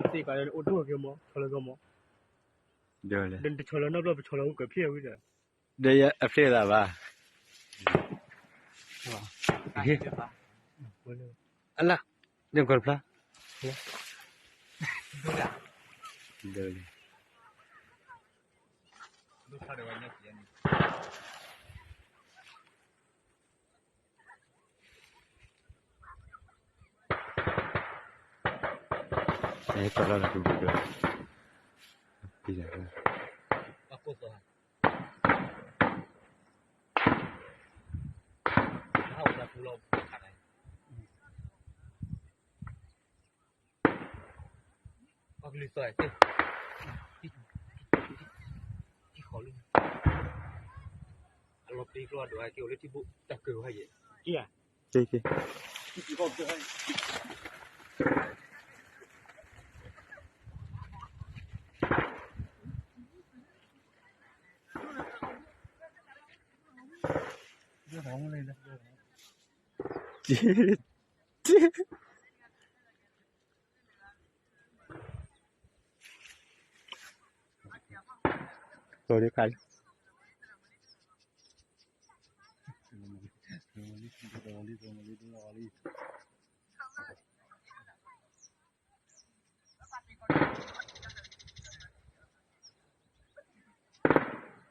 သ့ၣ်ကးလၢအိၣ်ဒိၣ်က့ၤမး ဆီလီၤကမး, ဒီးတဆီလီၤနီတဘျီ ပဆီလီၤအိၣ်ကဖျ့ၣ်ဝံၤဒီး, ဒီးယအဖျ့ၣ်သးဘၣ်, အလၢ, ဒ်ကွၢ်တဖျါ, ဒီး အဲ ပလီၤလၢကဘုးဒီး, ပံလၢ, ပှၤကလုာ်သီၣ်, အလီၤပျံၤကျိဒိၣ်က့ၤအိၣ်လၢထံဘိ တၢ်ကၢၢ်ဝဲယဲၢ်, က့ၤဧါ, က့ၤက့ၤ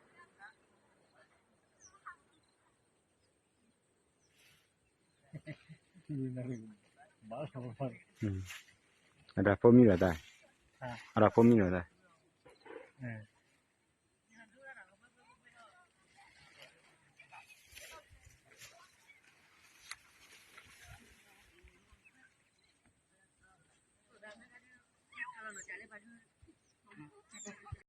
က့ၤ က့ၤ က့ၤ အတၢ်ဖိမံလီၤတၢ်, အတၢ်ဖိမံလီၤတၢ်.